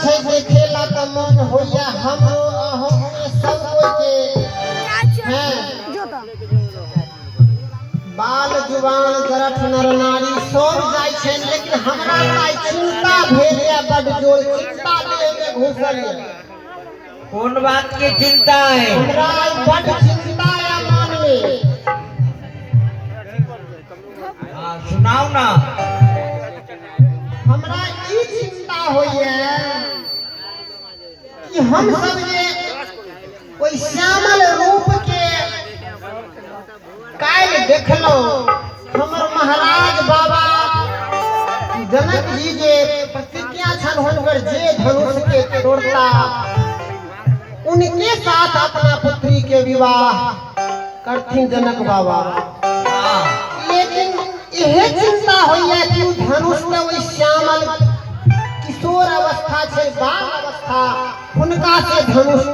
छै देखेला तऽ मन होइया हमरो अहूँ सब कोई के। हैं बाल जुवान जरठ नर नारी सब जाइ छै, लेकिन हमरा तऽ आइ चिंता भेल या, बड जोर चिंता देह में घुसल या। कोन बात के चिंता है? हमरा आइ बड चिंता या मन में। हाँ, सुनाओ ना। हमरा ई चिंता होइया कि हम सब जे ओहि श्यामल रूप के काल्हि देखलहुँ, हमर महाराज बाबा जनक जी जे प्रतिज्ञा छल हुनकर, जे धनुष के तोड़ता उनके साथ अपना पुत्री के विवाह करथिन जनक बाबा। लेकिन इहे चिंता होइया कि उ धनुष तऽ ओहि श्यामल किशोर अवस्था छै, बाल अवस्था, हुनका से धनुष